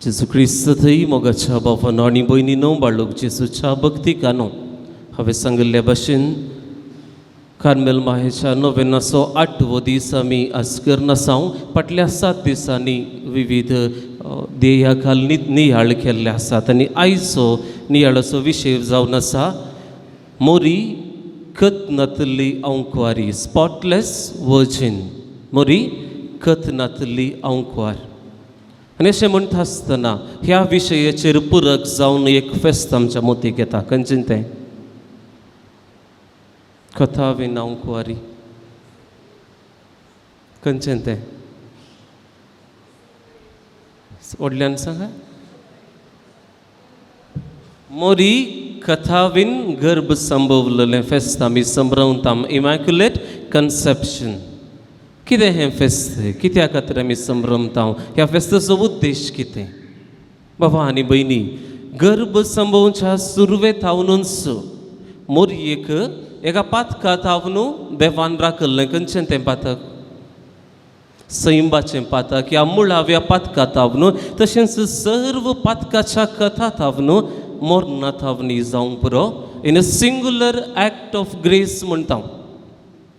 जेजू क्रिस्त थंय मोगाच्या बाबानो आनी भयणीनो, बाळूक जेजूच्या भक्तिकानो, हांवें सांगिल्ल्या भाशेन कार्मेल माहेच्या नोवेनाचो आठवो दीस आमी आज करनासांव. फाटल्या 7 दिसांनी विविध ध्येया खाल नियाळ केल्ले आसात आनी आयचो नियाळाचो विशय जावन आसा मोरी खत नातल्ली अंकवारी, स्पॉटलेस वर्जीन, मोरी खत नातल्ली अंकवार. आनी अशें म्हणटा आसतना ह्या विशयाचेर पुरक जावन एक फेस्त आमच्या मोतीक येता. खंयचें तें? कथा विन अंकवारी. खंयचें तें? व्हडल्यान सांगा. मोरी कथावीन गर्भ संभवलेलें फेस्त आमी संभ्रमता, इमॅक्युलेट कन्सेप्शन. कितें हें फेस्त? कित्या खातीर आमी संभ्रमता? ह्या फेस्ताचो उद्देश कितें? बाबा आनी भयणी, गर्भ संभवच्या सुरवे थावनूच मोरयेक एका पातका थावन देवान राखल्लें. खंयचें तें पातक? सैंबाचें पातक. ह्या मुळाव्या पातका थावन तशेंच सर्व पातकाच्या कथा थावन मोरना थावनी जावंक पुरो in a singular act of grace म्हणटा.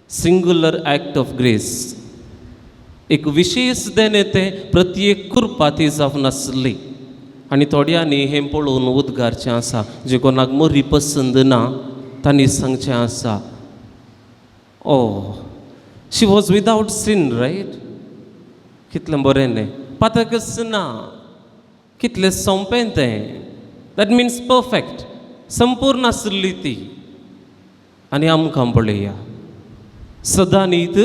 सिंगुलर एक्ट ऑफ ग्रेस, एक विशेष देणें तें, प्रत्येक कृपा ती जावन आसली. आनी थोड्यांनी हें पळोवन उद्गारचें आसा, जे कोणाक मोरी पसंद ना तांणी सांगचें आसा, "Oh, she was without sin, right? कितलें बरें न्ही, पातकच ना, कितलें सोंपें तें. That means perfect, संपूर्ण आसली ती." आनी आमकां पळया, सदांनीत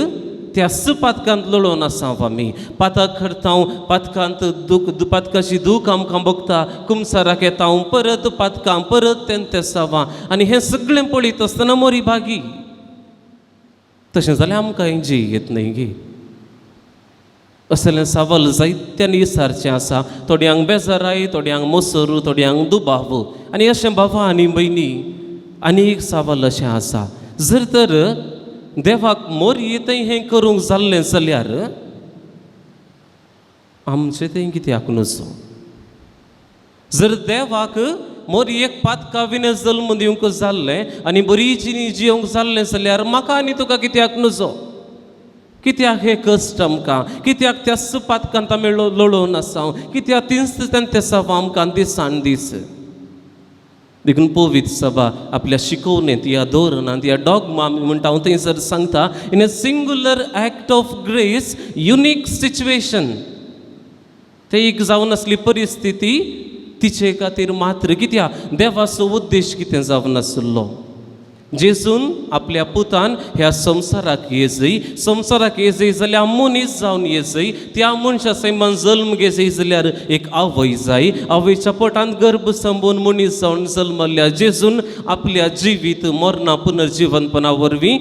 त्याच पातकांत लळोवन आसा आमी. पातक करता, पातकांत दूख, पातकाची दूख आमकां भोगता, कुमसाराक येता, परत पातकां, परत तें तेसावां. आनी हें सगळें पळयत आसतना मोरी भागी. तशें जाल्यार आमकां जी येत न्हय गी? असलें सवाल जायत्यांनी विचारचें आसा. थोड्यांक बेजाराय, थोड्यांक मोसरू, थोड्यांक दुबाव. आनी अशें बाबा आनी भयणी, आनी एक सवाल अशें आसा, जर तर देवाक मोरये थंय हें करूंक जाल्लें जाल्यार आमचें तें कित्याक नजो? जर देवाक मोरयेक पातका विणे जल्म दिवंक जाल्लें आनी बरी जिणी जियोंक जाल्लें जाल्यार म्हाका आनी तुका कित्याक नजो? कित्याक हे कश्ट आमकां? कित्याक त्याच पातकांत आमी लळोवन आसा? कित्याक तींच तें सवा आमकां दिसान दीस? देखून पवित्र सभा आपल्या शिकवणेंत, ह्या धोरणांत, ह्या डॉगमा आमी म्हणटा हांव, थंयसर सांगता, in a singular act of grace, unique situation, ते एक जावन आसली परिस्थिती तिचे खातीर मात्र. कित्याक देवाचो उद्देश कितें जावन आसलो? जेजून आपल्या पुतान ह्या संवसाराक येजय, संवसाराक येजय जाल्यार मनीस जावन येजय. त्या मनशा सैमान जल्म घेजय जाल्यार एक आवय जाय. आवयच्या पोटांत गर्भ संबून मनीस जावन जल्मल्ल्या जेजून आपल्या जिवीत मरणा पुनर्जिवनपणा वरवीं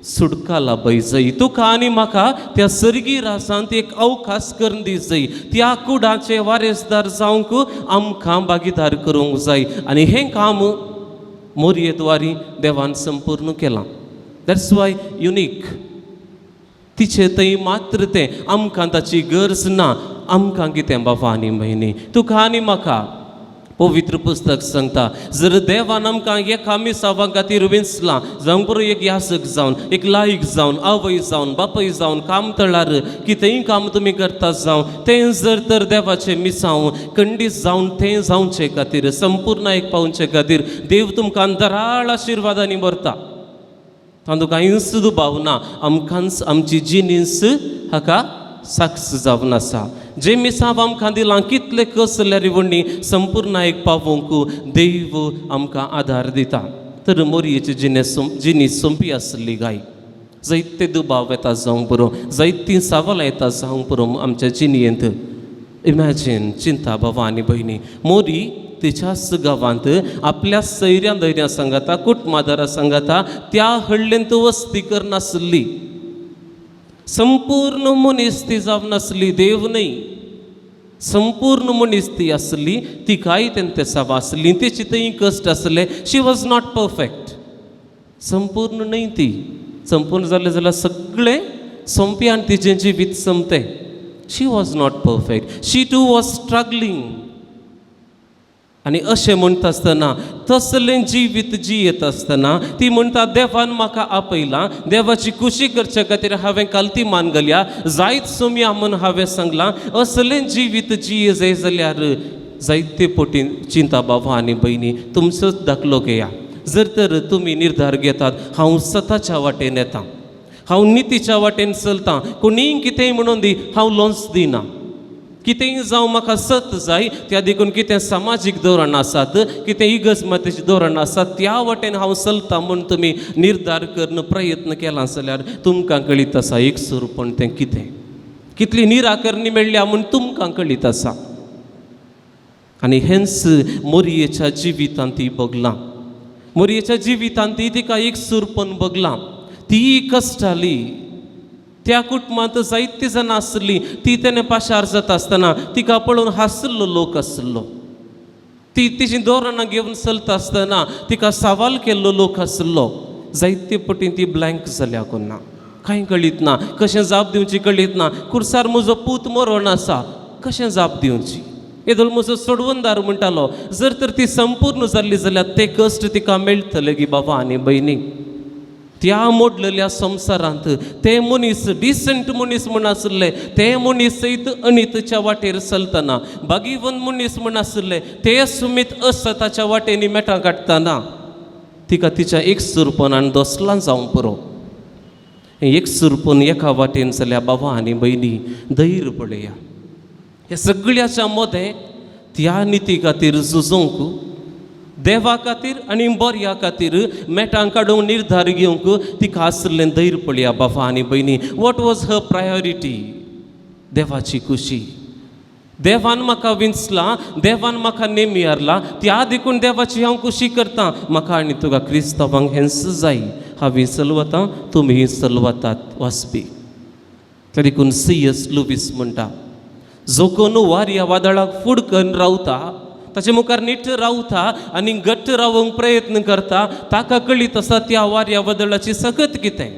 सुटका लाभय जाय. तुका आनी म्हाका त्या सर्गी राजांत एक अवकाश करून दी जाय. त्या कुडाचे वारेसदार जावंक आमकां भागीदार करूंक जाय. आनी हें काम मोरयेद्वारी देवान संपूर्ण केलां. That's why unique. तिचे थंय मात्र तें, आमकां ताची गरज ना. आमकां कितें बाबा आनी भयणी? तुका आनी म्हाका पवित्र पुस्तक सांगता, जर देवान आमकां एका मिसावा खातीर विंचलां, जावंक पुरो एक यासक जावन, एक लायक जावन, आवय जावन, बापूय जावन, काम तळार कितेंय काम तुमी करता जावं, तें जर तर देवाचें मिसांव खंडीत जावन तें जावचे खातीर, संपूर्ण एक पावचे खातीर देव तुमकां दराळ आशिर्वादांनी भरता, तातूंत कांयच दुबाव ना. आमकांच आमची जिनीस हाका साक्ष जावन आसा. जे मिसांव आमकां दिलां, कितले कसल्यार व्हडली संपूर्ण एक पावोवंक देव आमकां आदार दिता. तर मोरयेची जिणे जिणी सोंपी आसली गाय? जायते दुबाव येता जावंक पुरो, जायतीं सवालां येता जावंक पुरो आमच्या जिणयेंत. इमॅजीन, चिंता बाबा आनी भयणी, मोरी तिच्याच गांवांत आपल्या सैऱ्या धैर्या सांगाता, कुटुंबादारा सांगाता त्या हळ्ळेंत वस्ती करनासली. संपूर्ण मनीस ती जावन आसली, देव न्हय. संपूर्ण मनीस ती आसली. तिकाय तें सवा आसली, तिची थंय कश्ट आसले. She was not perfect. संपूर्ण न्हय ती. संपूर्ण जालें जाल्यार सगळें सोंपें आनी तिजें जिवीत सोंपतें. She was not perfect. She too was struggling. आनी अशें म्हणटा आसतना, तसलें जिवीत जियेत आसतना ती म्हणटा, देवान म्हाका आपयलां, देवाची खुशी करचे खातीर हांवें कालती मान घाल्या, जायत सोमया म्हूण हांवें सांगलां. असलें जिवीत जिये जाय जाल्यार जायते पटी चिंता. बाबा आनी भयणी, तुमचोच दाखलो घेया. जर तर तुमी निर्धार घेतात, हांव सताच्या वाटेन येता, हांव नितीच्या वाटेन चलतां, कोणीय कितेंय म्हणून दी, हांव लोन्स दिना, कितेंय जावं म्हाका सत जाय, त्या देखून कितें समाजीक धोरण आसात, कितें इगर्ज मातेचें धोरण आसात, त्या वाटेन हांव चलता म्हूण तुमी निर्धार करून प्रयत्न केला जाल्यार तुमकां कळीत आसा एक सुरपण तें कितें, कितली निराकरणी मेळ्ळ्या म्हूण तुमकां कळीत आसा. आनी हेंच मोरयेच्या जिवितांत ती बगलां. मोरयेच्या जिवितांत ती तिका एक सुरपण बगलां. ती कश्टाली. त्या कुटुंबांत जायतीं जाणां आसलीं. ती तेणें पाशार जाता आसतना तिका पळोवन हांसलो लोक आसलो. ती तिची धोरणां घेवन चलता आसतना तिका सवाल केल्लो लोक आसलो. जायते पटी ती ब्लँक जाल्या. कोन्ना कांय कळीत ना, कशें जाप दिवची कळीत ना. कुर्सार म्हजो पूत मरण आसा, कशें जाप दिवची? येदोळ म्हजो सोडवणदार म्हणटालो. जर तर ती संपूर्ण जाल्ली जाल्यार ते कश्ट तिका मेळटले गी? बाबा आनी भयणी, त्या मोडलेल्या संवसारांत ते मनीस डिसंट मनीस म्हूण आशिल्ले, ते मनीस सयत अनितच्या वाटेर चलतना, भागीवन मनीस म्हूण आशिल्ले ते सुमीत असताच्या वाटेनी मेटां काडटना तिका तिच्या एक सुरपणान दोसलां जावंक पुरो. एक सुरपण एका वाटेन जाल्यार, बाबा आनी भयणी, धैर्य पळया. ह्या सगळ्याच्या मदें त्या निती खातीर झुजोंक, देवा खातीर आनी बऱ्या खातीर मेटां काडूंक निर्धार घेवंक तिका आशिल्लें धैर्य पळया. बाबा आनी भयणी, what was her priority? देवाची खुशी. देवान म्हाका विंचला, देवान म्हाका नेमी हारला, त्या देखून देवाची हांव खुशी करता. म्हाका आनी तुका क्रिस्तांवांक हेंच जाय. हांव चलवतां, तुमी चलवतात वाचपी. त्या देखून सी एस लुवीस म्हणटा, जो कोण वाऱ्या वादळाक फुडकन रावता, ताचे मुखार नीट रावता आनी घट्ट रावंक प्रयत्न करता, ताका कळीत आसा त्या वाऱ्या वादळाची सकत कितें,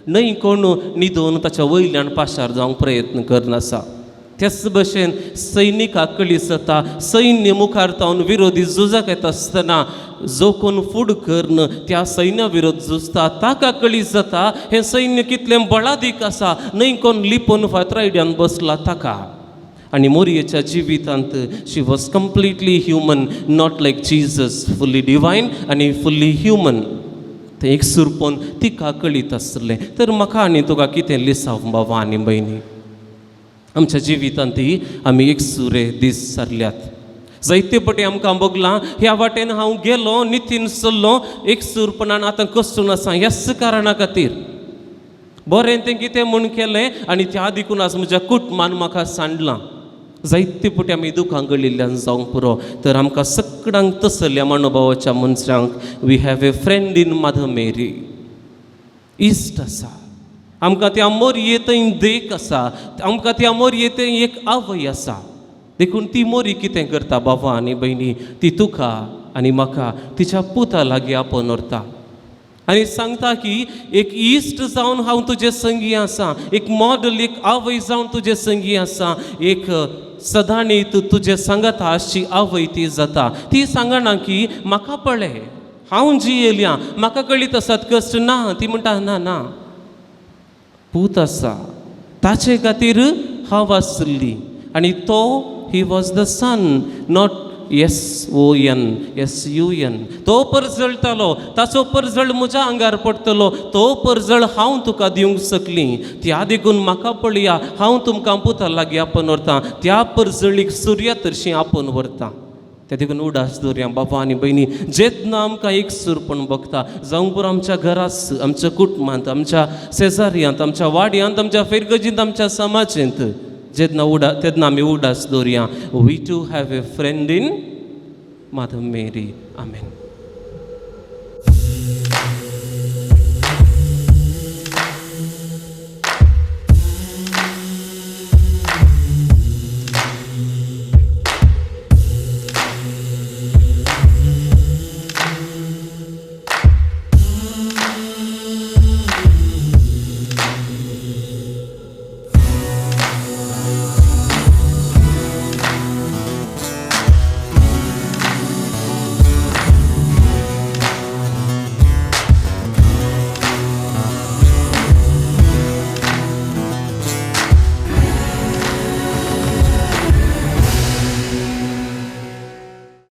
न्हय कोण न्हिदोवन ताच्या वयल्यान पाशार जावंक प्रयत्न करनासा. त्याच भशेन सैनिकाक कळीत जाता, सैन्य मुखार तावन विरोधी झुजाक येता आसतना जो कोण फूड करून त्या सैन्या विरोध झुजता, ताका कळीत जाता हें सैन्य कितलें बळादीक आसा, न्हय कोण लिपोवन फातरायड्यान बसला ताका. आनी मोरयेच्या जिवितांत she was completely human, not like Jesus, fully divine आनी फुल्ली ह्युमन. तें एक सुरपोन तिका कळीत आसलें. तर म्हाका आनी तुका कितें लिसांव, बाबा आनी भयणी? आमच्या जिवितांत ती आमी एक सुरे दीस सारल्यात. जायते पटी आमकां भोगलां, ह्या वाटेन हांव गेलो, नितीन चल्लो, एक सुरपणान आतां कसून आसा. ह्याच कारणा खातीर बरें तें कितें म्हूण केलें आनी त्या देखून आज म्हज्या कुटुंबान म्हाका सांडलां. जायते पटी आमी दुखां गळिल्ल्यान जावंक पुरो. तर आमकां सगळ्यांक तसल्या मनोभावाच्या मनशांक we have a friend in Mother Mary. इश्ट आसा आमकां. त्या मोरये थंय देख आसा आमकां. त्या मोरये थंय एक आवय आसा. देखून ती मोरी कितें करता, बाबा आनी भयणी? ती तुका आनी म्हाका तिच्या पुता लागीं आपोवन व्हरता आनी सांगता की एक इश्ट जावन हांव तुजे संगी आसा, एक मॉडल, एक आवय जावन तुजे संगी आसा, एक सदांनी तूं तुजे सांगाता आसची आवय ती जाता. ती सांगना की म्हाका पळय, हांव जियेल्या, म्हाका कळीत आसात कश्ट. ना, ती म्हणटा, ना ना, पूत आसा, ताचे खातीर हांव आसली. आनी तो he was the sun, not S O N, S U N. तो परजळटालो, ताचो परजळ म्हज्या आंगार पडटलो. तो परजळ हांव तुका दिवंक शकली. त्या देखून म्हाका पळया, हांव तुमकां पुता लागीं आपोवन व्हरता, त्या परजळीक सुर्या तरशीं आपोवन व्हरता. त्या देखून उडास दवरया, बाबा आनी भयणी, जेन्ना आमकां एक सुरपण बघता, जावं पुरो आमच्या घरास, आमच्या कुटुंबांत, आमच्या शेजाऱ्यांत, आमच्या वाड्यांत, आमच्या फिरगजींत, आमच्या समाजेंत जेन्ना उडा, तेन्ना आमी उडास दवरया, we too have a friend in Mother Mary. Amen.